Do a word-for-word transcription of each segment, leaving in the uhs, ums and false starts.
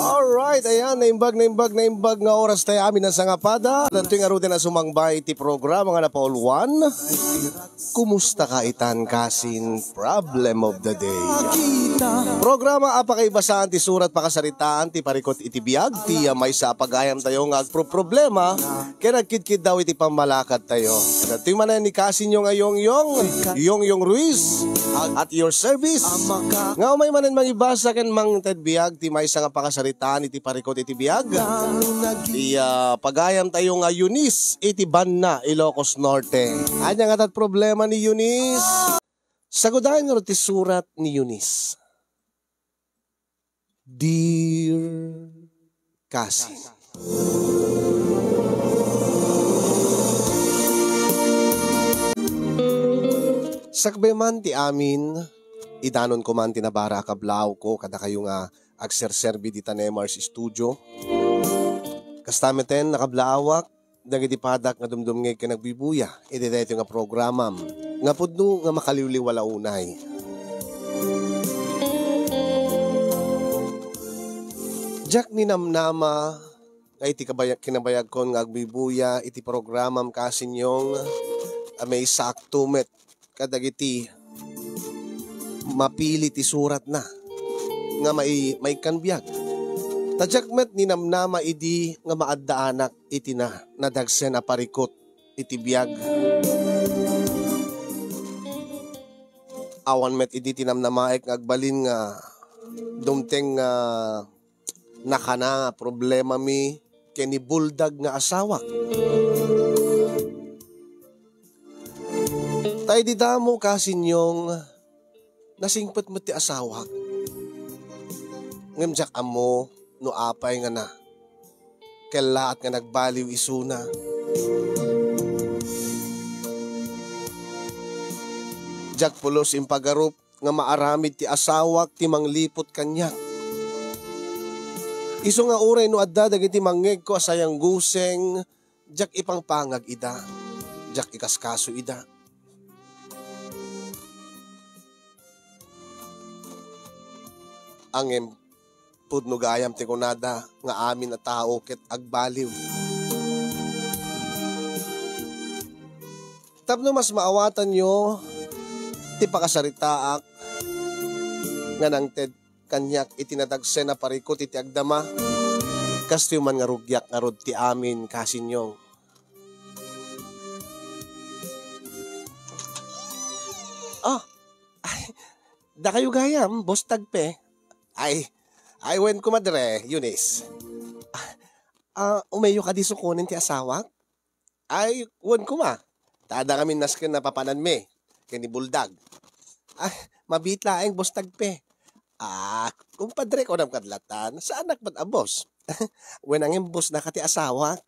Alright, ayan, naimbag, naimbag, naimbag nga oras tayo amin a sangapada. Datoy ngaruden a sumangbay ti programa nga napauluan. Kumusta ka itan, kasin? Problem of the day. Programa a pakaibasaan ti surat pakasaritaan ti parikut iti biag, ti, ah, maysa a pagayam tayo nga agproproblema ken agkidkiddaw iti pammalakad tayo. Datoy manen ni kasinyo nga Yongyong, Yongyong Ruiz, at your service. Nga umay manen mangibasa ken mangted biag ti maysa nga pakasaritaan iti parikut iti biag. Ti, ah, pagayam tayo nga Eunice iti Banna, Ilocos Norte. Ania ngata ti problema ni Eunice? Sagudayen ngarud ti surat ni Eunice. Dear Kasin. Sakbay man ti amin, idanonko man ti nabara a kablaawko kadakayo nga agserserbi dita Nemar's Studio. Kasta meten, nakablaawak dagiti padak nga dumdumngeg ken agbibuya iti daytoy nga programam nga pudno nga makaliwliwala unay. Diak ninamnama nga iti kabaya-, kinabayagkon nga agbibuya iti programam, kasin Yong, a maisakto met kadagiti mapili ti suratna nga mai-, maikkan biag. Ta diak met ninamnama idi nga maaddaanak iti na-, nadagsen a parikut iti biag. Awan met idi ti namnamaek nga agbalin nga dumteng nga nakana nga problemami ken ni Buldag nga asawak. Ta idi damo, kasin Yong, nasingpet met ti asawak. Ngem diak ammo no apay nga na kellaat nga nagbaliw isuna. Diak pulos impagarup nga maaramid ti asawak ti mangliput kaniak. Isu nga uray no adda dagiti mangngegko a sayangguseng, diak ipangpangag ida, diak ikaskaso ida. Ngem pudno gayam ti kunada nga amin a tao ket agbaliw. Tapno mas maawatanyo ti pakasaritaak nga nangted kaniak iti nadagsen a parikut iti agdama, kastoy man nga rugiak ngarud ti amin, kasin Yong. Ah, ay, dakayo gayam, Boss Tagpe. Ay, ay, wen, Kumadre Eunice. Ah, ah, umayyo kadi sukonen ti asawak? Ay, wen koma. Ta adda ngamin nasken a papananmi ken ni Buldag. Ah, mabiit laeng, Boss Tagpe. Ah, kumpadre, kunam kad latan, saanak met a boss. Wen, ngem boss na kadi ti asawak.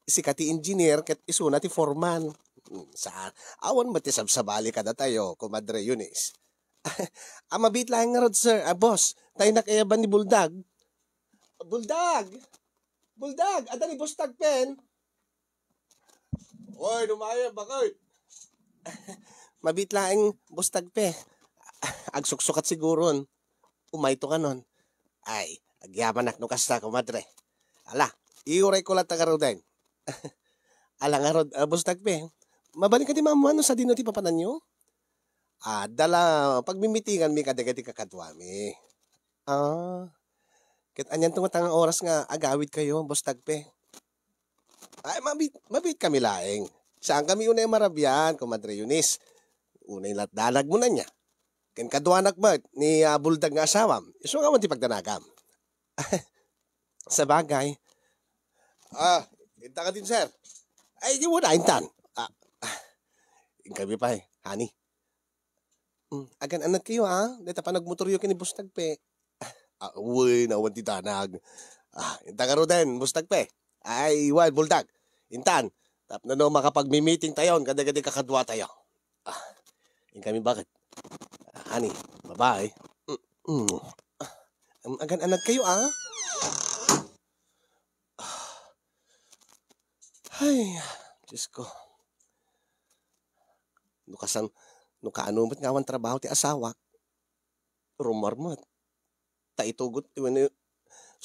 Sika ti engineer ket isuna ti foreman. Hmm, saan? Awan met ti sabsabali kadatayo, Kumadre Eunice. Ah, mabiit laeng ngarud, sir. Ah, boss, ta innak ayaban ni Buldag. Buldag! Buldag! Adda ni Boss Tagpen? Oy, numayo, bakit? Mabiit laeng, Boss Tagpe. Agsuksukat siguron. Umayto kanon. Ay, agyamanak no kasta, kumadre. Ala, iurayko latta ngaruden. Ala ngarud, ah, Boss Tagpe. Mabalin kadi maammuan no sadino ti papananyo? Ah, adda la, pagmimitinganmi kadagiti kakaduami. Ah, ket anianto ngata nga oras nga agawidkayo, Boss Tagpe? Ay, mabiit, mabiitkami laeng. Saankami unay a marabian, Kumadre Eunice. Unay lat danagmo ania. Ken kaduanak met ni, ah, Buldag nga asawam. Isu nga awan ti pagdanagam. Sabagay. Ah, inta kadin, sir. Ay, di mo na, intan. Ah, ah, inkami pay, honey. Hmm, agan-anadkayo, ah. Dayta panagmotoryo ken ni Boss Tagpe. Ah, uy, nawan ti danag. Ah, inta ngaruden, Boss Tagpe. Ay, wen, Buldag. Intan, tapno no makapagmi-meetingtayon kadagiti kakaduatayo. Ah, inkami baket. Ah, honey, bye-bye. Mm, mm. Ah, agan-anadkayo, ah. Ah. Ay, Diyos ko. No kasan, no kaano met nga awan trabaho ti asawak, rummuar met. Ta itugot, wenno,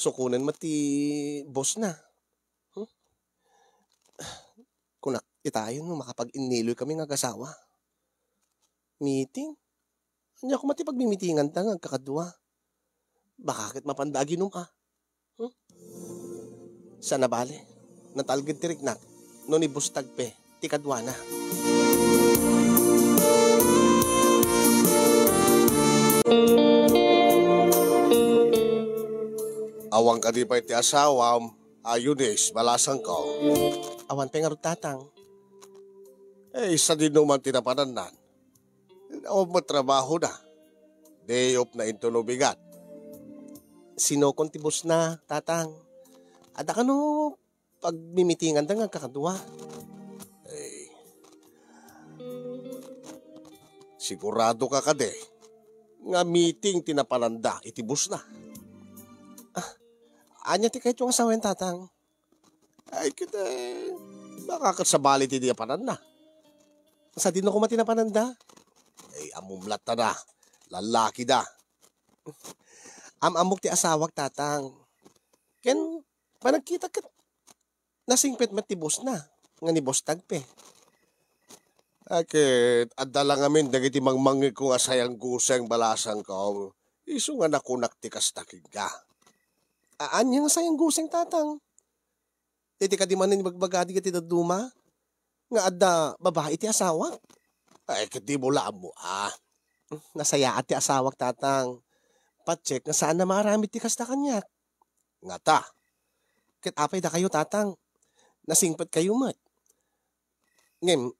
Sukonen met ti boss na. Hmm? Kunak itayon no makapag-inniloy kami nga agasawa. Meeting? Ania koma ti pagmimitinganta nga agkakadua? Baka ket mapanda aginum a. Hmm? Saan a bale, natalged ti riknak no ni Boss Tagpe ti kaduana. Awan kadi pay ti asawam, a Eunice, balasangko? Awan pay ngarud, Tatang. Eh, sadino man ti napanannan? Awan met trabahona. Day off na intono bigat. Sinokon ti boss na, Tatang. Adda kano pagmimitinganda nga agkakadua? Eh, sigurado ka kadi nga meeting ti napananda iti boss na? Ah, ania ti kayatyo nga sawen, Tatang? Ay, ket, eh, baka ket sabali ti di apananna. Sadino koma ti napananda? Ay, ammom latta da. Lallaki da. Am-ammok ti asawak, Tatang. Ken panagkitak ket nasingpet met ti boss na, nga ni Boss Tagpe. Ket adda la ngamin dagiti mangmangngegko nga sayangguseng, balasangko. Isu nga nakunak ti kasta kenka. A-, ania nga sayangguseng, Tatang? Daydi kadi manen ibagbagadi iti dadduma nga adda babai ti asawak? Ay, ket dimo la ammo a. Nasayaat ti asawak, Tatang. Patiek nga saan a maaramid ti kasta kaniak. Ngata? Ket apay dakayo, Tatang? Nasingpetkayo met. Ngem,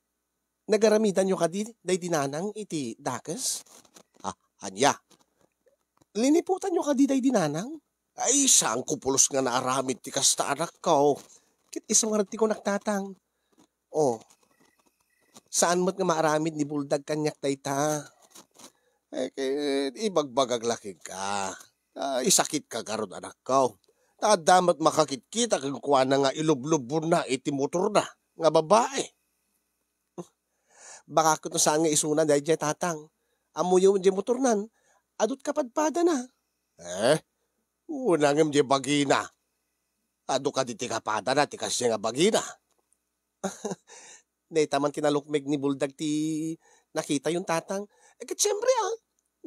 nagaramidanyo kadi daydi nanang iti dakes? Ah, ania? Liniputanyo kadi daydi nanang? Ay, saanko pulos nga naaramid ti kasta, anakko. Ket isu ngarud ti kunak, Tatang. Oh, saan met nga maaramid ni Buldag kaniak dayta? Eh, ket ibagbagak la kenka. Ah, isakitka garud, anakko. Ta adda met makakitkitak kenkuana nga ilublubbonna iti motorna nga babai. Baka ket no saan nga isuna daydiay, Tatang. Ammoyo diay motornan, adu ti kapadpadana. Eh? Una ngem diay bagina. Adu kadi ti kapadana ti kasdiay nga bagina? Dayta man ti nalukmeg ni Buldag ti nakitayon, Tatang. Eh, ket siempre, ah,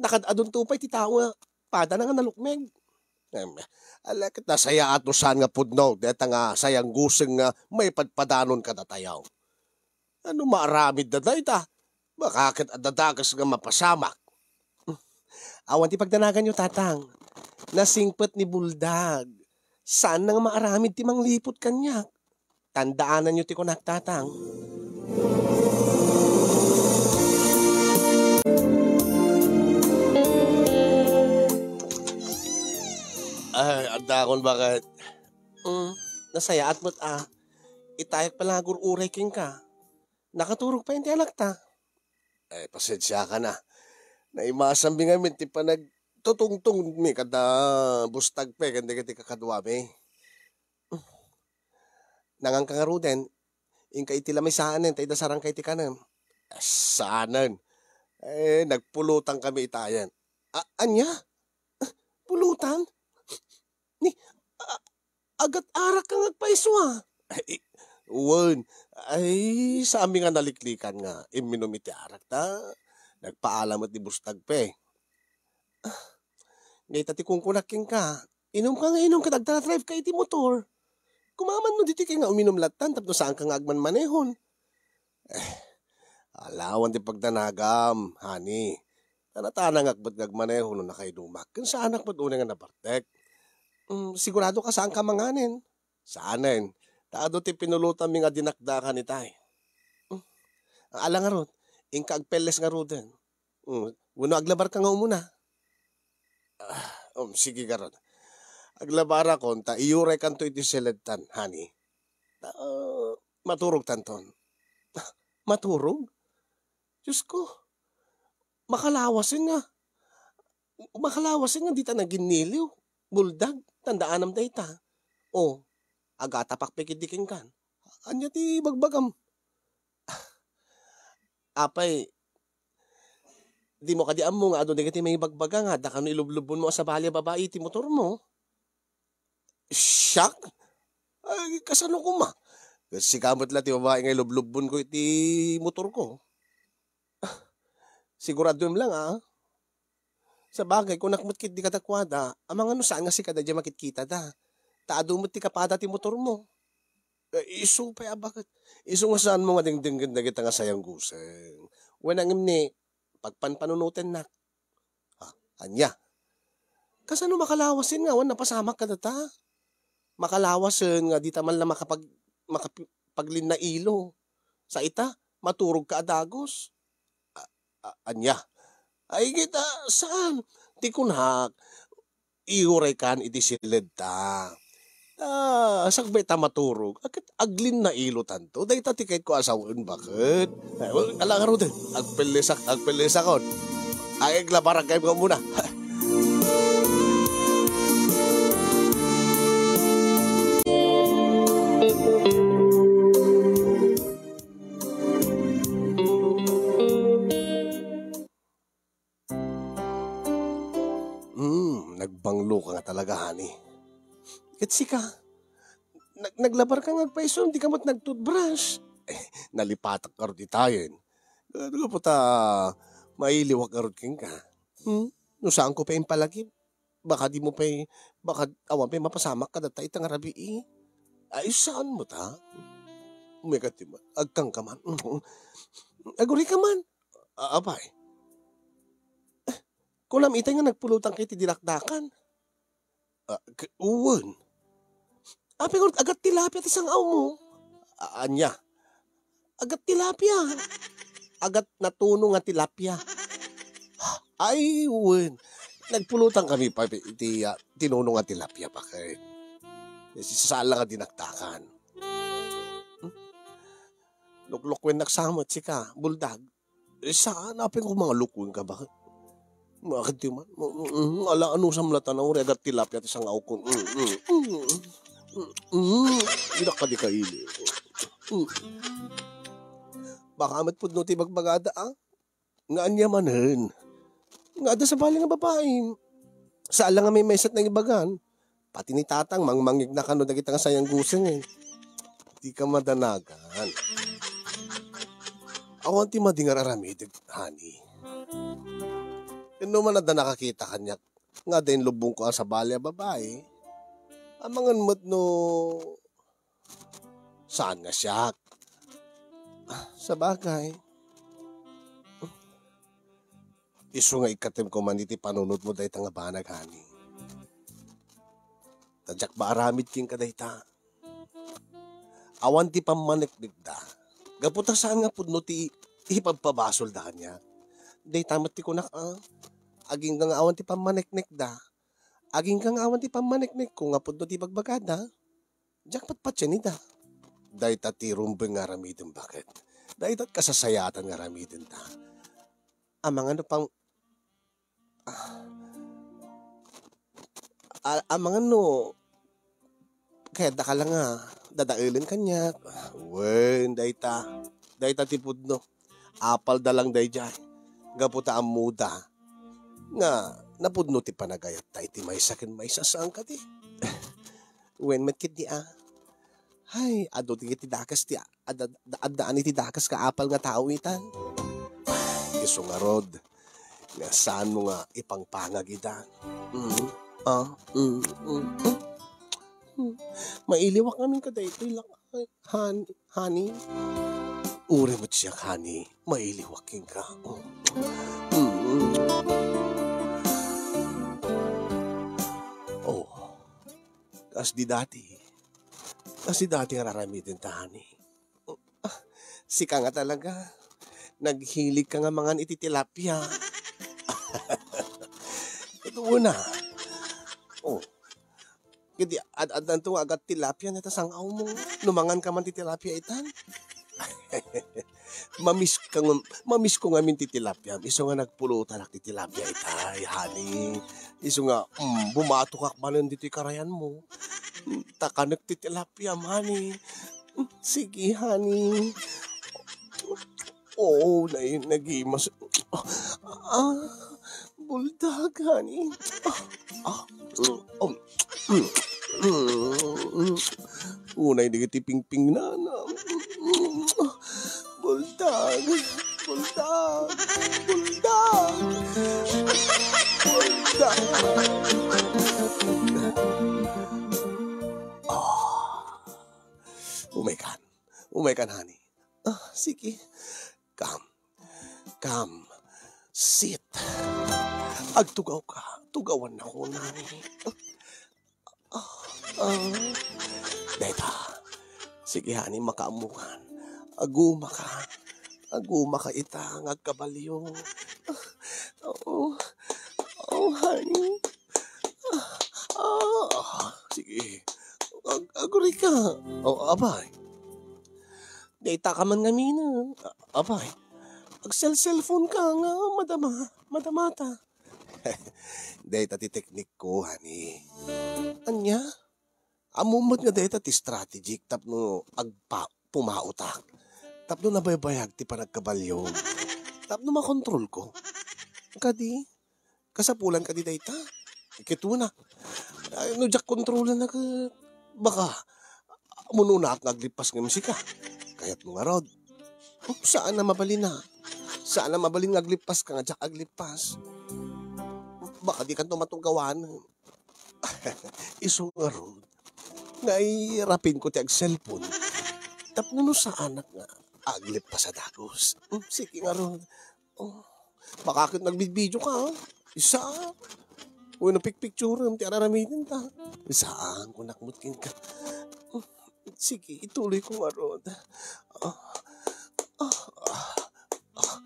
nakad-adunto pay ti tao nga padana nga nalukmeg. Em, ala ket nasayaat no saan nga pudno dayta nga sayangguseng nga maipadpadanon kadatayo. Ano maaramidda dayta? Baka ket adda dakes nga mapasamak. Awan ti pagdanaganyo, Tatang. Nasingpet ni Buldag. Saan nga maaramid ti mangliput kaniak. Tandaananyo ti kunak, Tatang. Ay, adda akon baket. Mm, nasayaat met a. Itayak pala nga agur-uray kenka. Nakaturog pay ti anakta. Ay, pasensiaka na. Naimasanmi ngamin ti panagtutungtongmi kada bustag pay ken dagiti kakaduami. Nanganka ngaruden, inka iti lamay saanen ta idasarangka iti kanem. Saanen. Eh, nagpulutan kami itayen. A-, ania? Pulutan? Ni, a-, agat arak ka nga agpaiso, a? Ay, wen. Ay, saanmi nga naliklikan nga imminum iti arak ta nagpaalam met ni bustag pay. Ah, dayta ti kunkunak kenka. Inumka nga inum ket agdadrive ka iti motor. Kumaman no ditoy kay nga uminum lattan tapno saanka nga agmanmanehon. Eh, alawan ti pagdanagam, honey. Tanatanangak met nga agmaneho no nakainumak. Ken saanak met unay nga nabartek. Mm, sigurado ka saanka manganen? Saanen. Ta adu ti pinulutanmi nga dinakdakan itay. Mm. Ala ngarud, inka agpelles ngaruden. Mm, wenno aglabarka nga umuna? Ah, um, sige garud. Aglabarakon ta iyuraykanto iti seledtan, honey. Ta, ah, maturogtanton. Maturog? Diyos ko, makalawasen nga, makalawasen nga dita naginniliw. Buldag, tandaanam dayta. O, agatapak pay ketdi kenkan. Ania ti bagbagam? Apay, dimo kadi ammo nga adu dagiti mangibagbaga nga adda kano ilublubbonmo a sabali a babai iti motormo? Siak? Ay, kasano koma? Sika met la ti babai nga ilublubbonko iti motorko. Siguradoem lang, a. Sabagay, kunak met ketdi kadakuada, amangan no saan nga sika daydiay makitkitada. Ta adu met ti kapada ti motormo. Eh, isu pay a baket. Isu nga saanmo nga dengdenggen dagita nga sayanggusen. Wen, ngem ni, pagpanpanunotennak. Ah, ania? Kasano makalawasen nga awan napasamak kadata? Makalawasen nga dita man la makapag-, makap-, paglinnailo. Sa ita, maturogka a dagus. A-, a-, ania? Ay, kita, saan? Ti kunak, iuraykan iti siledta. Ah, sakbay ta maturog, ket aglinnailo tanto. Dayta ti kayatko a sawen, baket. Ay, well, ala ngaruden, agpellesak, agpellesakon. Ay, aglabarak kayo nga muna. Hmm, nagbanglo ka nga talaga, honey. Ket sika, nag-, naglabar ka nga agpayso, di ka met nag-toothbrush. Eh, nalipatak ka rod itayen. Ano ka puta, mailiwak ka rod kenka. Hmm? No saan ko pa impalagip? Baka di mo pay, baka awan pay mapasamak kadata ita nga rabii. Ay, saan mo ta? May kati man. Agkang ka man. Aguri ka man. A-, apay. Kunam itay nga nagpulutan kayo ti dinakdakan. Ah, k-, uwan. Apay nga agat tilapia ti sang-aw mo? A-, anya? Agat tilapia. Agat natuno nga tilapia. Ay, wen. Nagpulutan kami pa iti, ah, tinuno nga tilapia pa kay. Saan lang nga dinakdakan. Hmm? Luklukwen naksamat sika, buldag. Eh, saan? Apay nga mga lukweng ka ba? Bakit di man? Mm, mm, ala, ano sa mlata na uri, agat tilapia ti sang-aw ko. Mm, mm, mm, mm, mm. Di na ka di kaili. Mm. Baka amat pudno ti bagbagada, ah? Nga anya manen? Nga adda sabali nga babae. Saan lang nga may maysa ti naibagan. Pati ni tatang mangmangngegna kano dagita nga sayanggusen, eh. Di ka madanagan. Awan ti madi nga aramidek, honey. Ket no man adda nakakita kaniak nga adda inlubbongko a sabali a babae, amangan met no saan nga siak. Ah, sabagay. Isu nga ikkatem ko man iti panunotmo dayta nga banag, honey. Ta diak maaramid kenka dayta. Awan ti pammaneknekda. Gapu ta saan nga pudno ti ipagpabasolda kaniak. Dayta met ti kunak, ah. Agingga nga awan ti pammaneknekda. Agingga nga awan ti pammaneknekko nga pudno ti bagbagada. Diak patpatienida. Dayta ti rumbeng nga aramidem, baket. Dayta ti kasasayaatan nga aramidenta. Amangan no pang-, ah, a-, amangan no kayatda ka lang nga dadaelen kaniak. Wen, dayta. Dayta ti pudno. Apalda lang daydiay. Gapu ta ammoda nga napudno ti panagayatta iti maysa ken maysa, saan kadi? Wen met ketdi a. Hay, adu ti, ti dakes ti a-, adda, adda, addaan iti dakes nga apal nga tao itan. Isu ngarud, nga saanmo nga ipangpangag ida. Mm. Ah, mm, mm, mm. Mm. Mailiwak ngamin kadaytoy lakay. Han-, honey? Uray met siak, honey. Mailiwak kenka. Mm. Mm. Oh. Kas di dati. Kas di dati nga aramidenta, honey. Ah, sika nga talaga. Naghilig ka nga mangan iti tilapia. Ito una. Oh. Kadi ad-, addanto nga agat tilapia nga ta sang-aw mo. No mangan ka man ti tilapia itan. Mamis ka ngam-, mamis ko ngamin ti tilapia. Isu nga nagpulutan ak ti tilapia itay, honey. Isu nga, mm, bumatok ak manen ditoy karayan mo. Mm, takanek ti tilapia, honey. Mm, sige, honey. Oo, nai-, nagimas. Ah, buldag, honey. Ah, ah, mm, um, mm, mm. Unay dagiti pingpingnana. Buldag, buldag, buldag, buldag. Ah, umay kan. Umay kan, honey. Ah, sige. Come. Come. Sit. Agtugaw ka. Tugawan ako, honey. Ah, ah. Deta. Sige, honey, makaammokan. Aguma ka. Aguma ka ita nga agkabalio. Ah, oo. Oh, honey. Ah, ah, sige. Ag-, aguray ka. Oh, abay. Deta ka man ngamin, ah. Abay. Agcell-cellphone ka nga madama, madamata. Deta ti teknik ko, honey. Anya? Ammom met nga deta ti strategic tapno agpa-, pumaotak. Tapno nabaybayag ti panagkabalio. Tapno makontrol ko. Kadi, kasapulan kadi dayta? Ket una, ay, no diak kontrolan na ket, baka, umunonak nga aglippas ngem sika. Kayatmo ngarud. Saan a mabalin a. Saan a mabalin nga aglippas ka nga diak aglippas. Baka dikanto matugawan. Isu ngarud, nairapin ko ti agcellphone. Tapno no saanak nga aglippas a dagus. Hmm, sige ngarud. Oh, baka ket nagbidbidio ka, ha? Isa. Uy, napikpicturam ti araramidenta. Saan ko nakmut kenka. Hmm, sige, ituloy ko ngarud. Ah, ah, ah, ah,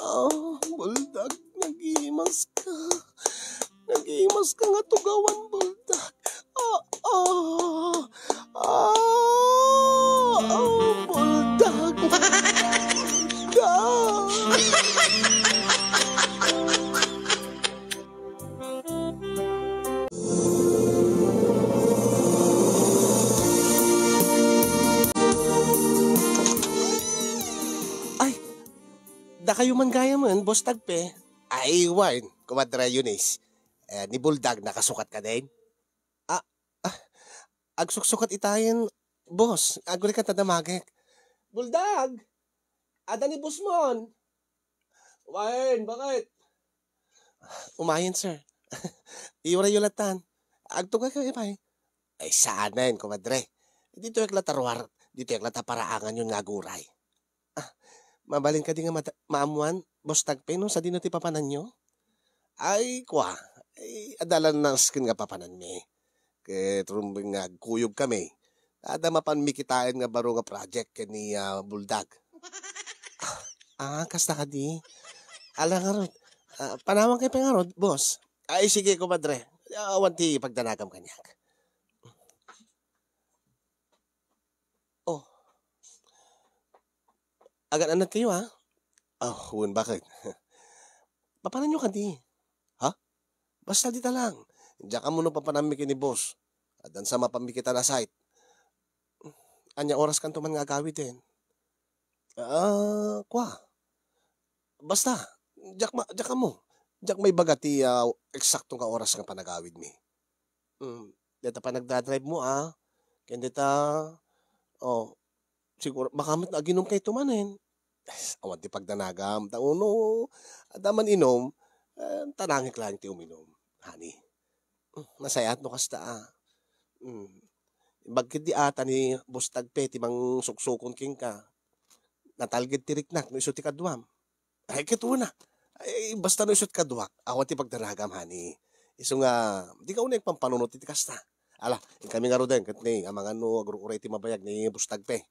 ah, buldag, nagimas ka. Nagimas ka nga tugawan, buldag. Ah, ah, ah, ah, buldag. Buldag. Ay, dakayo man gayamen, Boss Tagpe. Ay, wen, Kumadre Eunice. Eh, ni Buldag, nakasukat ka din? Ah, ah, agsuksukat itayen, boss. Aguray ka ta damagek. Buldag! Adda ni boss mon? Wen, bakit? Umayen, sir. Iyuray yo latan. Agtugay kayo, pay. Ay, saanen, kumadre. Ditoy ak lata ruar, ditoy ak lata paraangan yun nga aguray. Ah, mabalin kadi nga mata-, maammuan, Boss Tagpe, no? Sadino ti papananyo? Ay, kwa. Ay, adda la nasken nga papananmi. Ket rumbeng nga agkuyog kami. Adda mapanmi kitaen nga baro nga project ken ni, ah, Buldag. Ah, ah, kasta kadi. Ala ngarud. Ah, panawan kayo pa ngarud, boss. Ay, sige, kumadre. Awan ti pagdanagam kaniak. Oh. Agan-anad kayo, ha? Ah, wen, bakit? Papananyo kadi? Ha? Basta dita lang. Diak ammo no papananmi ken ni boss. Addan sa mapanmi kita na site. Ania oras kanto man nga agawiden? Ah, kwa. Basta, diak ma-, diak ammo. Diak maibaga ti, ah, eksakto nga oras nga panagawidmi. Hmm, deta panagdadrive mo, ah. Ken deta, oh, siguro, baka met aginom kayto manen. Awan ti pagdanagam, ta uno, adda man inom, eh, tanangek laeng ti uminom, honey. Hmm, nasayaat no kasta, ah. Hmm. Bagket di ata ni Boss Tagpe ti mangsuksukon kenka. Natalged ti riknak no isu ti kaduam. Ay, ket una. Ay, basta no isut kaduak, awan ti pagdanagam, honey. Isu nga, di ka unay agpampanunot iti kasta. Ala, inkami ngaruden, ket ni, amangan no agruray ti mabayag ni Boss Tagpe.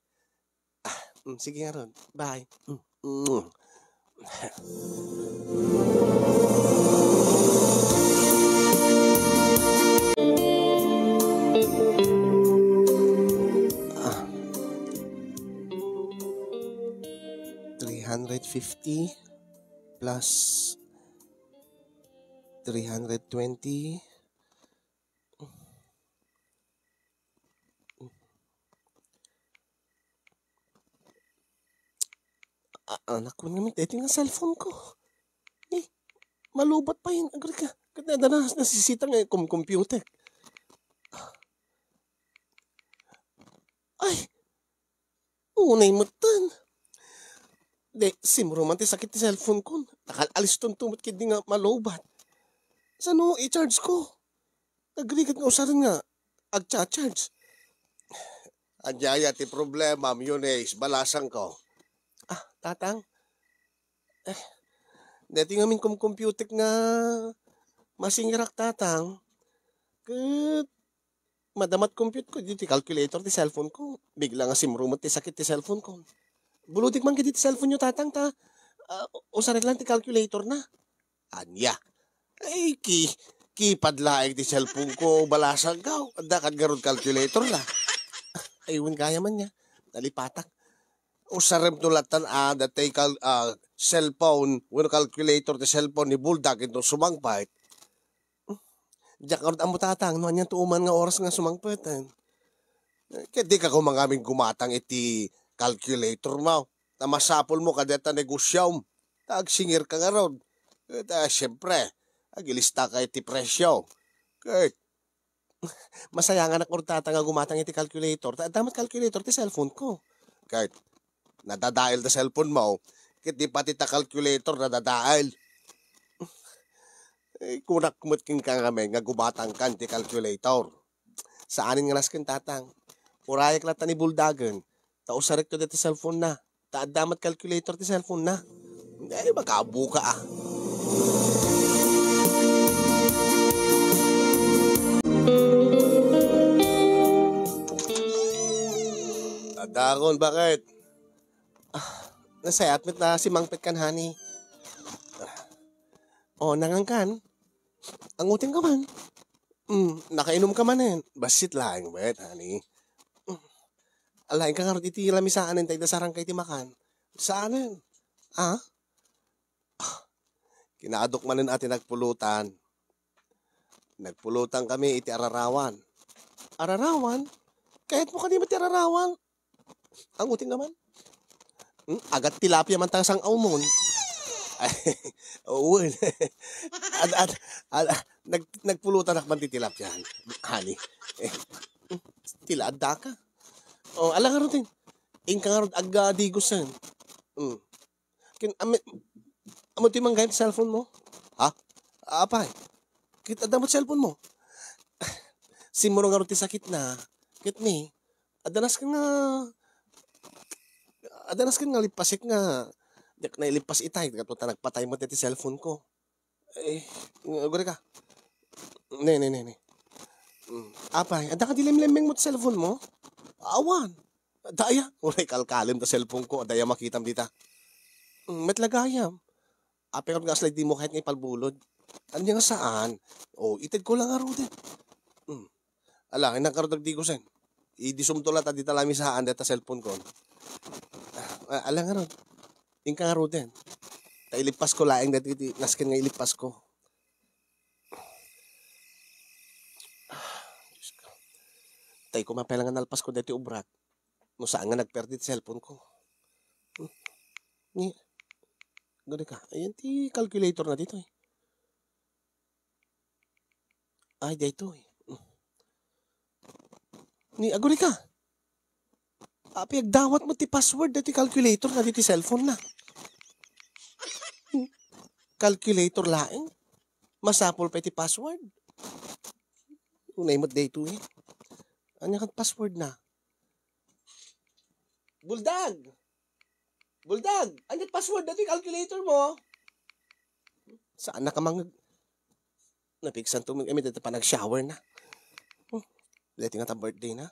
Ah, mm, sige ngarud. Bye. Mm, mm. Ah. Three hundred fifty plus three hundred twenty. A-, anak ko naman, ito nga cellphone ko. Eh, malubat pa yun. Agri ka. Ket adda na, nasisita nga kum-, computer. Unay metten. Di, simruman ti sakit ti cellphone ko. Nakal-aliston tumot kidi nga malubat. Sano i-charge ko? Nagrigat nga usaren nga agcha-charge. Ania aya ti problema, Eunice, balasang ko. Ah, tatang. Eh, deti ngamin kumkumputek nga masingirak, tatang. Ket madamat compute ko, di ti calculator ti cellphone ko. Bigla nga simrumet ti sakit ti cellphone ko. Buludik man kadi ti cellphone nyo, tatang, ta, ah, usaren lang ti calculator na. Ania? Ay, ki, keypad laeng ti cellphone ko, balasang ko. Adda kad ngarud calculator na. Ay, wen gaya man niya. Nalipatak. Usarem to latan a, datay kal-, ah, cellphone, wenno calculator ti cellphone ni Buldak ito sumangpet. Diak ngarud ammo, tatang, no anian to uman nga oras nga sumangpet, eh. Ket di ka koma ngamin gumatang iti calculator mo. Ta masapul mo kadata negosiom. Ta agsingir ka ngarud. Ket, ah, siempre, agilista ka iti presyo. Ket, masayanganak ngarud, tatang, nga gumatang iti calculator. Ta adda met calculator ti cellphone ko. Ket, nadadael ta cellphone mo. Ket di pati ta calculator nadadael. Eh, kunak met kenka ngamin nga gumatangkan ti calculator. Saanen nga nasken, tatang. Urayak latta ni Buldagen, ta usarekto dayta cellphone na. Ta adda met calculator ti cellphone na. Ay, makabuka, ah. Adakon, bakit? Ah, nasayat met ta simangpet kan, honey. Oh, nangan kan? Anguting ka man. Mm, nakainom ka manen. Bassit laeng met, honey. Mm. Alaing ka ngarud iti lamisaan, tay dasarang kay ti makan. Saanen? Ah? Ah, kinaadok manen a ti nagpulutan. Nagpulutan kami iti ararawan. Ararawan? Kayat mo kadi met ti ararawan? Ang uting naman. Hmm? Agat tilapia man ta sang aumon. Ay, oo. Ad, ad, ad, nag, nagpulutan ak man ti tilapia, honey. Eh, tila adda ka. Oh, ala nga rutin. Inka nga rut agga digusen. Hmm. Kin, ame, amo ti manggayam ti cellphone mo? Ha? Apay, ket adda met cellphone mo? Simro ngarud ti sakitna. Ket ni, adda nasken nga, adda nasken nga lippasek nga, diak nailippas itay, gapu ta nagpatay met ti cellphone ko. Eh, agurayka. Ne, ne, ne, ne. Mm. Apay, adda kadi limlemmeng mo ti cellphone mo? Awan. Adda aya. Uray kalkalem ta cellphone ko, adda aya makitam dita. Mm, met la gayam. Apay, nga asla dimo kayat nga ipalbulod. Ania nga saan? Oh, itedko lang ngaruden. Mm. Ala, innak ngarud agdigusen. Idisumto la ta dita lamisaan dayta cellphone ko. Ah, ala ngarud. Inka ngaruden. Ta ilippas ko laeng dayta iti nasken nga ilippas ko. Ah, Diyos ko. Tay ko mapela nga nalpas ko dayta obrak. No saan nga nagperdi ti cellphone ko. Hmm. Ni, agurayka. Ayan ti calculator na ditoy. Ay, daytoy. Ni, agurayka. Apay, agdawat met ti password daytoy calculator na ditoy cellphone na. Calculator laeng. Masapul pay ti password. Unay met daytoy. Ania ket password na? Buldag! Buldag! Ania ti password daytoy calculator mo? Saan na ka mangag-, napigsanto met kami dayta panag-shower na. Hmm. Dayta nga ta birthday na.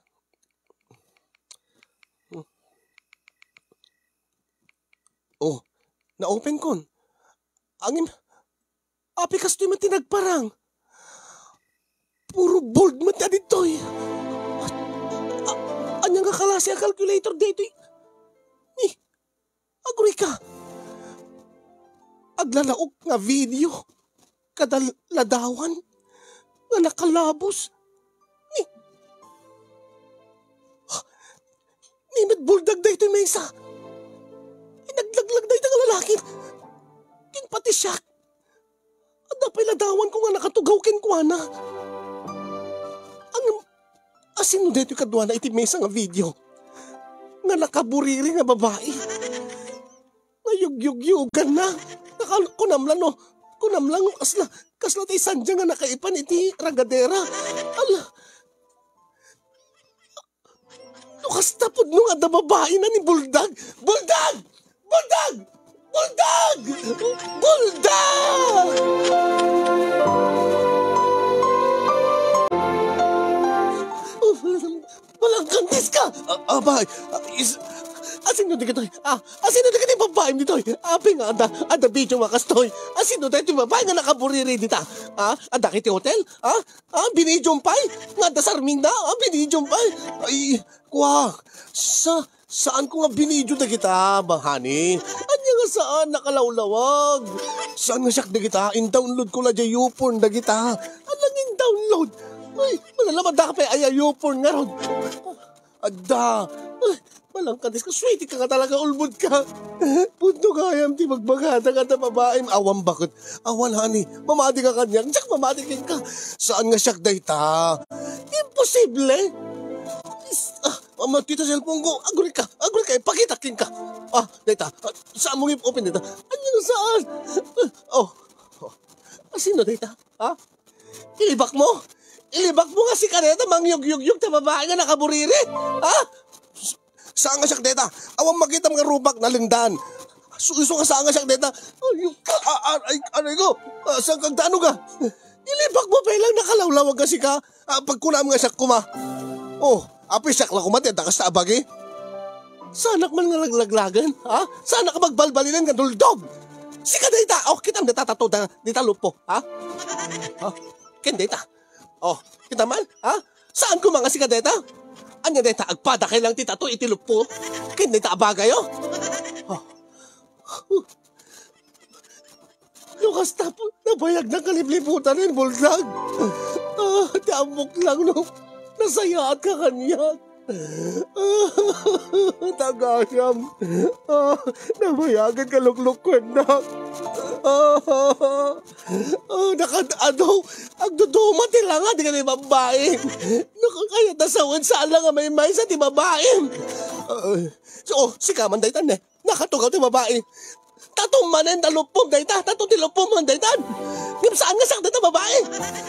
Hmm. Oh, na-open kon. Angin, apay kastoy met ti nagparang. Puro bold met ti aditoy. A-, ania nga kalasi a calculator daytoy? Ni, agurayka. Aglalaok nga video. Kada ladawan nga nakalabos. Ni, ni met buldag daytoy maysa. Inaglaglag dayta nga lalaki. Kin pati siak. Adda pay ladawan ko nga nakatugaw kenkuana. Ang, asino daytoy kaduana iti maysa nga video? nakaburiri nga babai. Nga yugyugyuganna. Nakal-, kunam la no, kunam la no, kasla, kasla ti sandya nga nakaipan iti ragadera. Ala. No kasta pudno nga adda babaina ni Buldag. Buldag! Buldag! Buldag! Buldag! Malangkantis ka! Ah, abay, ah, is, asino di kitoy? Ah, asino di kitoy babae ditoy? Apay nga adda, adda video nga kastoy. Asino daytoy babae nga nakaburiri dita? Ah, adda kiti hotel? Ah, ah, binidiom pay? Nga adda sarmingna? Ah, binidiom pay? Ay, kuak. Sa, saan ko nga binidio dagita, ba, honey? Anya nga saan nakalawlawag? Saan nga siak dagita? In-download ko la diay YouPorn dagita. Anang in-download? Ay, malalaman da ka pay aya YouPorn ngarud. Adda. Ay, malangkantis ka. Sweetie ka nga talaga, ulbod ka. Pudno gayam ti bagbagada nga adda babaem. Awan baket. Awan, honey. Mamati ka kaniak. Diak mamati kenka. Saan nga siak dayta? Imposible. Is-, ah, Ama, dita cellphone ko. Aguray ka. Aguray ka. Ipakita kenka. Ah, dayta. Ah, saan mo nga open dayta? Anya nga saan? Ah, oh. Oh. Asino dayta? Ha? Ilibak mo? Ilibak mo nga sika dayta mangyugyugyug ta babae nga nakaburiri? Ha? S-, saan nga siak dayta? Awan makitam nga rupak nalengdan. Su-, isu nga saan nga siak dayta? Ay, ka-, a-, a-, ay, aray ko. Ah, saan kagdano ka? Ilibak mo pay lang nakalawlawag nga sika. Ah, pagkunam nga siak koma. Oh, apay siak la koma ti adda kasta a bagi? Saanak man nga laglaglagen, ha? Saanak a magbalbalinen nga duldog? Sika dayta, oh, kitam dayta tato da, dita luppo, ha? Ha? Ken dayta. Oh, kita man, ha? Saan koma nga sika dayta? Anya dayta, agpadakay lang ti tato iti luppo? Ken dayta a bagay, oh. Oh. No kasta, nabayag na kalipliputan ni Buldag. Ah, ti ammok lang no nasayaat ka kaniak. Ah, tagayam. Ah, nabayagan ka luklukkuennak. Ah, ah, nakad-ado. Agduduma ti langa, di ka ni babae. Nakakayat na sawen, saan lang nga may maysa ti babae. Ah, so, oh, sika man daytan, eh. Nakatugaw ti babai. Tato manen ta lupom dayta. Tato ti lupom man daytan. Ngem saan nga sakdayta babai?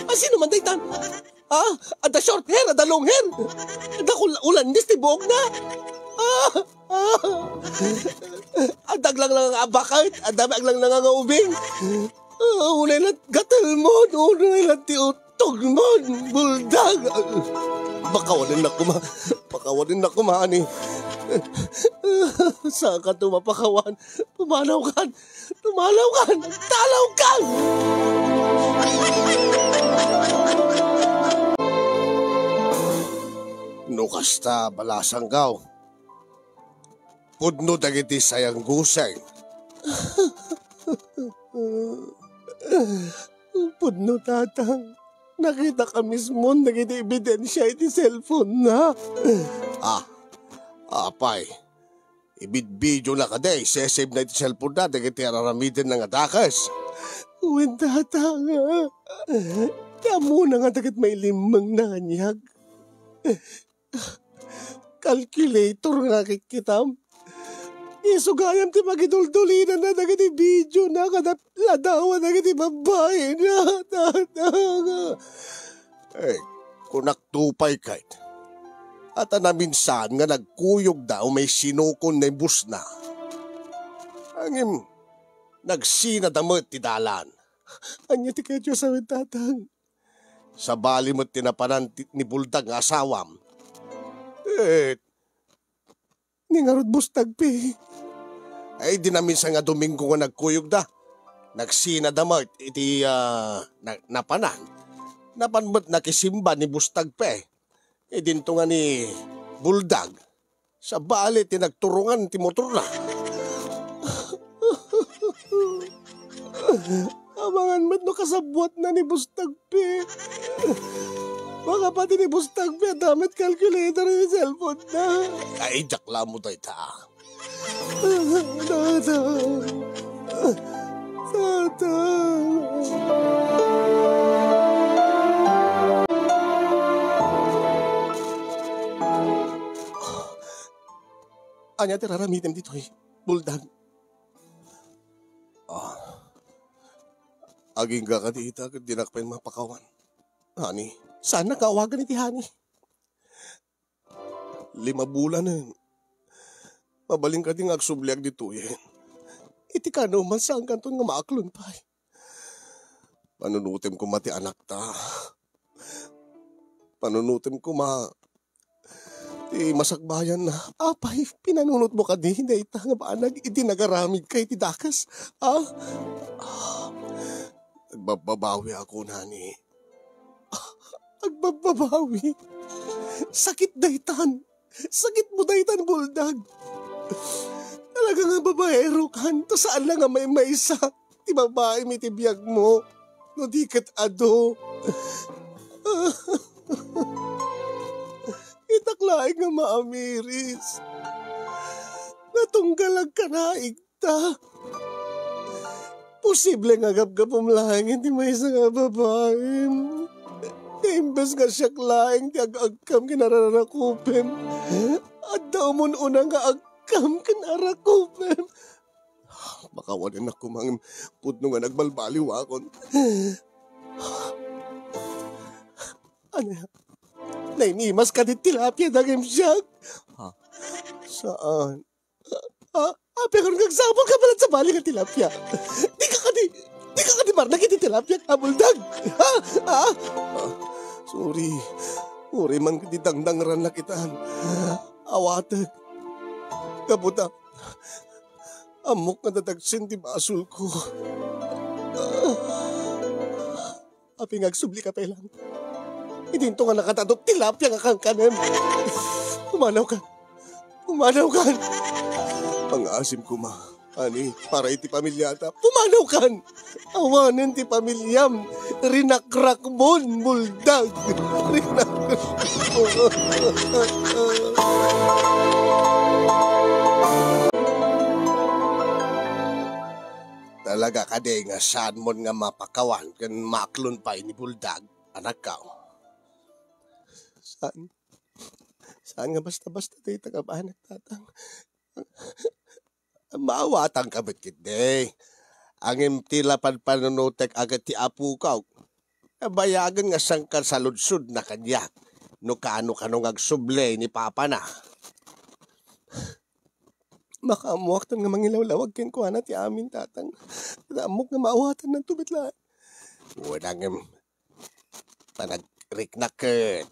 Asino man daytan? Ah, adda short hair, adda long hair. Adda kul-, ulandis ti buokna. Ah, ah. Adda aglanglang nga abakat, adda aglanglang nga ubing. Ah, unay na gatel mo, unay na ti ut-, Tugmon, buldag! Pakawanen na kuma. Pakawanen na kuma, ani. Saan ka tumapakawan? Pumanaw kan! Pumanaw kan! Talaw kan! No kasta, balasanggaw. Pudno dagiti sayangguseng. Pudno, tatang. Nakitaka mismon dagiti ebidensia iti cellphone-na. Ah, apay. Ibidbidio na kadi, isesave na iti cellphone-na dagiti ar-aramiden na nga dakes. Wen, tatang. Ti ammona nga dagiti mailimmeng na kaniak. Calculator nga kikkitam. Isu gayam ti pagiduldulinanna dagiti video na kada ladawa dagiti babbai na. Tatang. Eh, kunak tupay ket. At naminsan nga nagkuyogda o may sinukon na ibusna. Ngem, nagsinada met ti dalan. Ania ti kayatyo a sawen, tatang? Sabali met ti napanan ti, ni Buldag nga asawam. Eh, ni ngarud bustagpi. Ay, di naminsan nga Domingo nga nagkuyogda. Nagsinada met iti, ah, na-, napanan. Napan met nakisimba ni bustagpi. Idinto nga ni Buldag. Sabali ti nagturongan ti motorna. Amangan met no kasabbuatna ni Bustagpi. Baka pati ni Bustagpi adda met calculator iti cellphone-na. Ay, diak la ammo dayta. Tatang. Tatang. Ania ti raramidem ditoy, Buldag? Ah, agingga kadi ita ket dinak pay mapakawan. Honey, saan nga awagan iti honey? Lima bulanen. Mabalin kadi nga agsubliak ditoyen? Iti kaano man, saankanton nga maaklon pay? Panunotem koma ti anakta. Panunotem koma ti masakbayanna. Apay, pinanunotmo kadi dayta nga banag iti nagaramidka iti dakes? Ah? Ah, agbabbabawiak, honey. Agbabbabawi? Sakit daytan. Sakitmo daytan, Buldag. Talaga nga babaerokan, ta saan la nga maymaysa ti babaim iti biagmo, no di ket adu. Itak laeng nga maamiris. Natunggal agkanaig ta. Posible nga gapgapum laeng iti maysa nga babaim. Nga imbes nga siak laeng ti ag-agkam ken ararakupem, adda umun-una nga agkam ken arakupem. Makawanen a kumangem pudno nga nagbalbaliwakon. Ania? Naimimas kadi tilapia dagim siak? Ha? Saan? Ah, apay nga agsapulka pay laeng sabali nga tilapia? Dika kadi, dika kadi marnak iti tilapia, a Buldag? Ha? Ha? Ah, sorry. Uray man kadi dangdangrannak itan. Awatek. Gapu ta, ammok nga dadagsen ti basolko. Apay nga agsublika pay laeng? Idinto nga nakatado tilapia nga kankanem. Pumanawkan. Pumanawkan. Pangaasim koma, honey, para iti pamiliata. Pumanawkan. Awanen ti pamiliam. Rinakrakmon, Buldag. Rinakrakmon. Talaga kadi nga saanmon nga mapakawan ken maaklon pay ni Buldag, anakko? Saan? Saan nga basta-basta dayta nga banag, tatang? Maawatanka met ketdi. Ngem ti la panpanunotek a ket ti apok, nabayagen nga sangkasaludsodna kaniak no kaano-kano nga agsubli ni papana. Makaammoakton nga mangilawlawag kenkuana ti amin, tatang. Ammok nga maawatannanto met laeng. Wen, ngem panagriknak ket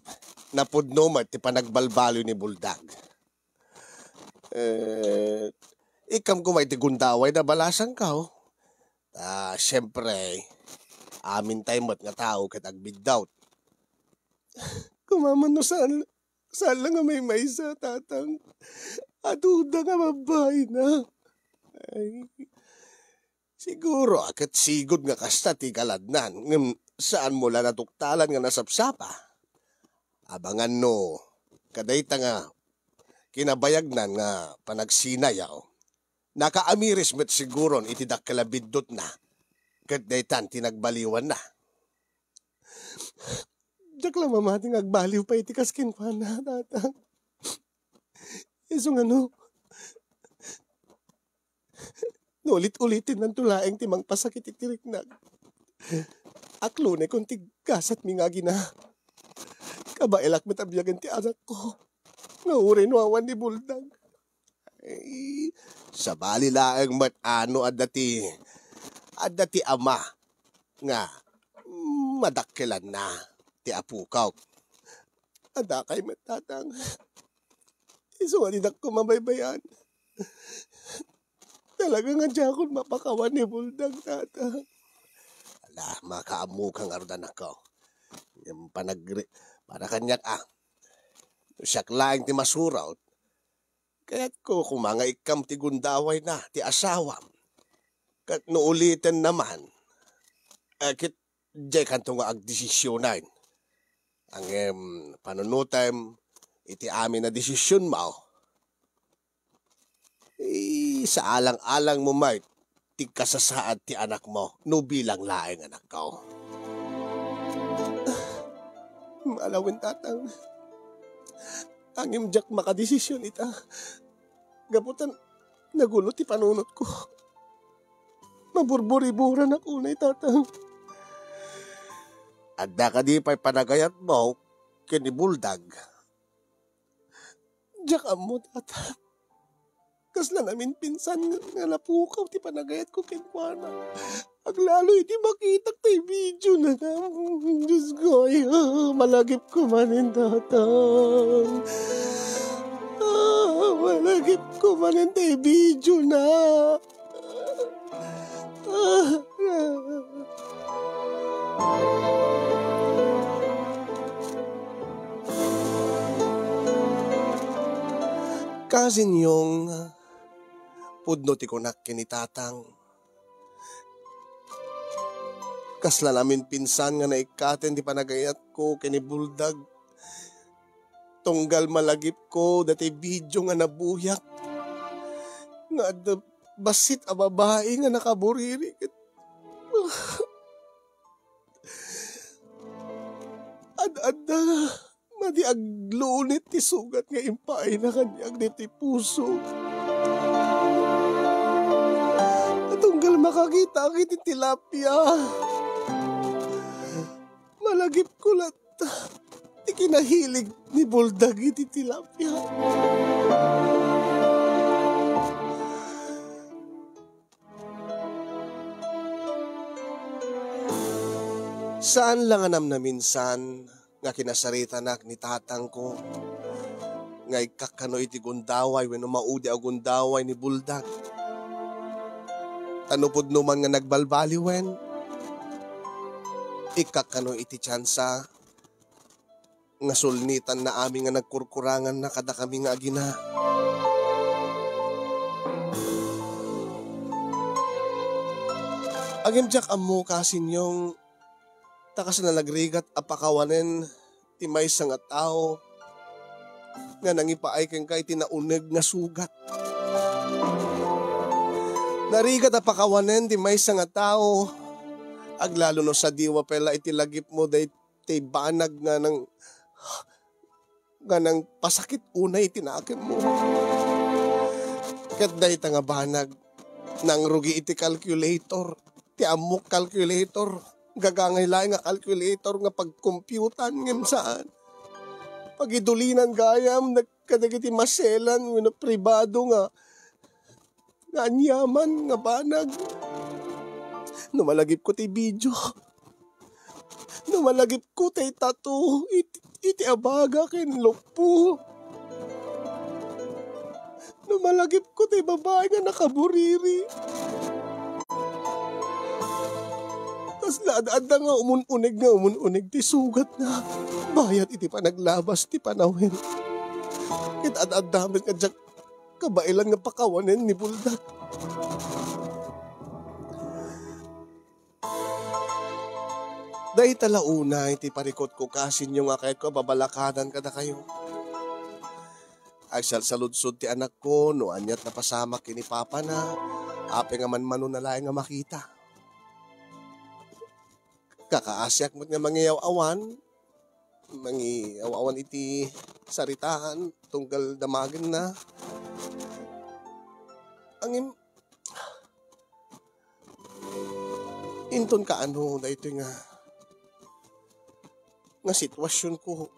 napudno met ti panagbalbaliw ni Buldag. Eh, ikkam koma iti gundawayna, balasangko. Ta, siempre, amintay met nga tao ket agbiddawt. Koma man no saan, saan la nga maymaysa, tatang. Aduda nga babbaina. Ay, siguro a ket sigud nga kasta ti kaladnan, ngem saanmo la natuktalan nga nasapsapa. Abangan no kadayta nga kinabayagnan nga panagsinayaw, nakaamiris met siguron iti dakkel a biddutna ket daytan ti nagbaliwanna. Diak la mamati nga agbaliw pay ti kas kenkuana, tatang. Isu nga no, no ulit-ulitennanto laeng ti mangpasakit iti riknak, aklonekon ti gasatmi nga agina. Kabaelak met a biagen ti anakko nga uray no awan ni Buldag. Ay, sabali laeng met a no adda ti, adda ti ama nga madakkelanna ti apok. Adakay met, tatang. Isu nga dinak koma baybay-an. Talaga nga diakon mapakawan ni Buldag, tatang. Ala, makaammoka ngarud, anakko. Ngem panagri-, para kaniak, a. No siak laeng ti masurot, kayatko koma nga ikkam ti gundawayna ti asawam. Ket no ulitenna man, eh, ket diaykanto nga agdesisionen. Ngem panunotem iti amin a desisionmo, isaalang-alangmo met ti kasasaad ti anakmo no bilang laeng anakko. Malawen, tatang. Ngem diak makadesision ita. gapu ta nagulo ti panunotko. Maburburiburanak unay, Tatang. Adda kadi pay panagayatmo ken ni Buldag? Diak ammo, Tatang. Kasla naminpinsan nga, nga napukaw ti panagayatko kenkuana. Aglalo iti makitak tay video na nga. Diyos ko, ay, ah, malagipko manen, Tatang. Ah, malagipko manen tay video na. Cousin Yong, pudno ti kunak ken ni Tatang. Kasla naminpinsan nga naikkaten ti panagayatko ken ni Buldag. Tunggal malagipko dati video nga nabuyak nga adda bassit a babai nga nakaburiri ket ad-adda madi aglunit ti sugat nga impaayna kaniak ditoy puso. Tunggal makakitak iti tilapia, malagipko latta ti kinahilig ni Buldag iti tilapia. Saan la nga namnaminsan nga kinasaritanak ni tatangko nga ikkakkano iti gundaway wenno maudi a gundaway ni Buldag. Ta no pudno man nga nagbalbaliwen, ikkakkano iti tiansa nga sulnitanna amin nga nagkurkuranganna kadakami nga agina. Ngem diak ammo, Cousin Yong, ta kasla nagrigat a pakawanen ti maysa nga tao nga nangipaay kenka iti nauneg nga sugat. Narigat a pakawanen ti maysa nga tao, aglalo no sadiwa pay la iti lagipmo daytoy banag nga nang-, nga nangpasakit unay iti nakemmo. Ket dayta nga banag, nangrugi iti calculator. Ti ammok calculator, gagangay laeng nga calculator nga pagkompyutan, ngem saan. Pagidulinan gayam, nag-, kadagiti maselan wenno pribado nga, nga aniaman nga banag. No malagipko ti video, no malagipko ti tattoo, iti, iti abaga ken luppo. No malagipko ti babai nga nakaburiri. Kasla ad-adda nga umun-uneg nga umun-uneg ti sugatna bayat iti panaglabas ti panawen. Ket ad-adda met nga diak kabaelan nga pakawanen ni Buldag. Dayta la unay ti parikutko, Cousin Yong, nga kayatko a babalakadan kadakayo. Agsalsaludsod ti anakko no aniat napasamak ken ni papana, apay nga manmanona laeng a makita. Kakaasiak met nga mangiyaw-awan, mangiyaw-awan iti saritaan tunggal damagenna. Ngem, inton kaano daytoy nga, nga sitwasionko?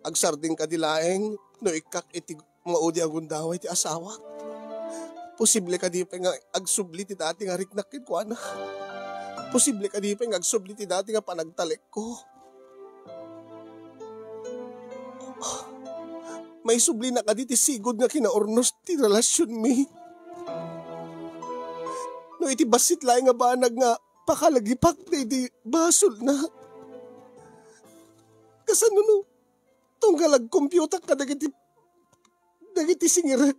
Agsardeng kadi laeng no ikkak iti maudi a gundaway ti asawak? Posible kadi pay nga agsubli ti dati nga riknak kenkuana? Posible kadi pay nga agsubli ti dati nga panagtalekko? Maisublina kadi ti sigud nga kinaurnos ti relasionmi? No iti bassit laeng nga banag nga pakalagipak daydi basolna, kasano no tunggal agkompyutak kadagiti, dagiti singirek,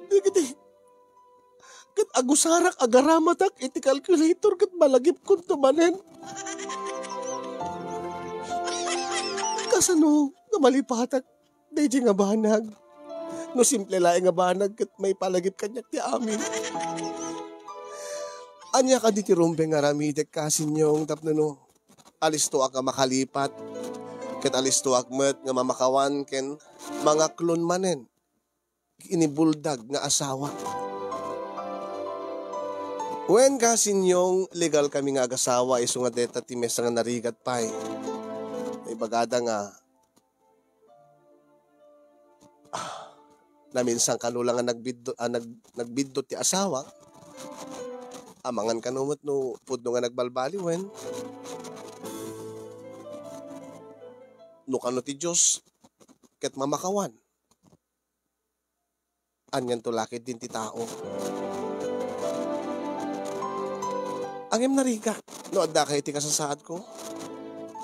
dagiti, ket agusarak, agaramatak iti calculator ket malagipkonto manen? Kasano nga malipatak daydi nga banag? No simple laeng nga banag ket maipalagip kaniak ti amin. Ania kadi ti rumbeng nga aramidek, Cousin Yong, tapno no alistoak nga makalipat, ket alistoak met nga mamakawan ken mangaklon manen iti buldag nga asawa. Wen, kasinyong, legal kami nga agasawa, isu nga deta ti mesa nga narigat pay. Ibagada nga, ah, naminsan kano la nga nagbiddo-, ah, nag-, nagbiddut ti asawa, amangan kano met no pudno nga nagbalbaliwen. No kano ti Dios ket mamakawan. Anianto la ketdin ti tao. Ngem narigat no adda kayo iti kasasaadko.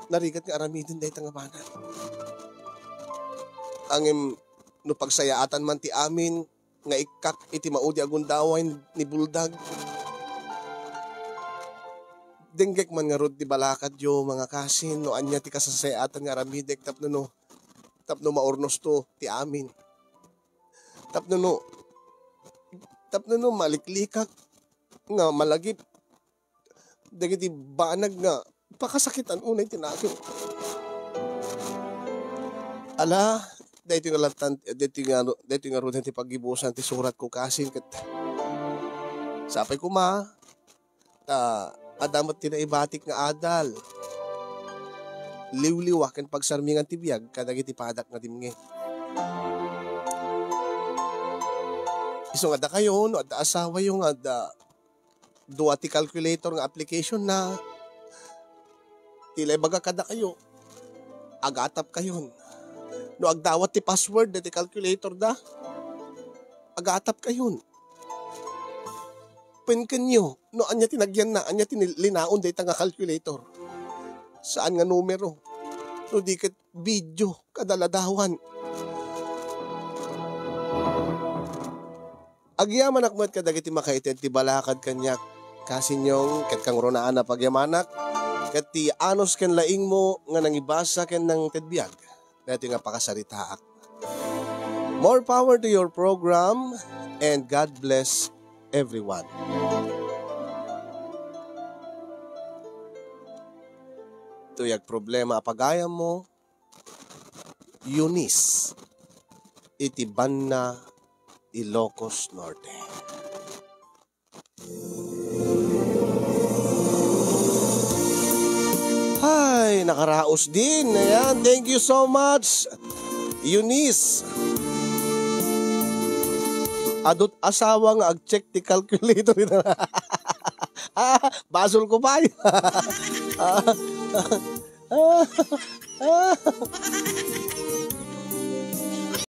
Narigat nga aramiden dayta nga banag. Ngem no pagsayaatan man ti amin nga ikkak iti maudi a gundaway ni buldag, denggek man ngarud ti balakadyo, mga kasin, no ania ti kasasayaatan nga aramidek tapno no, tapno maurnosto ti amin. Tapno no, tapno no maliklikak nga malagip dagiti banag nga pakasakitan unay ti nakem. Ala, daytoy nga lantan, daytoy nga, daytoy ngaruden ti paggibusan ti suratko kasin ket sapay koma, ta adda met ti naibatik nga adal. Liwliwa ken pagsarmingan ti biag kadagiti padak nga dimngeg. Isu nga adda kayo, no adda asawayo nga adda dua ti calculator nga application na, ti la ibaga kadakayo, agatap kayon. No agdawat ti password dayta calculator da, agatap kayon. Penkenyo, no ania ti nagyanna, ania ti nil-, linaon dayta nga calculator. Saan nga numero. No di ket video, kadaladawan. Agyamanak met kadagiti makaited ti balakad kaniak, kasinyong, ket kangrunaan a pagyamanak, ket ti anus ken laingmo nga nangibasa ken nangted biag. Daytoy nga pakasaritaak. More power to your program, and God bless everyone. Tuyag problema a pagayammo, Eunice, iti banna Ilocos Norte. Ay, nakaraos din. Ayan, thank you so much, Eunice. Adut asawa nga ag-check ti calculator. Ah, basol ko pay. Ah, ah, ah.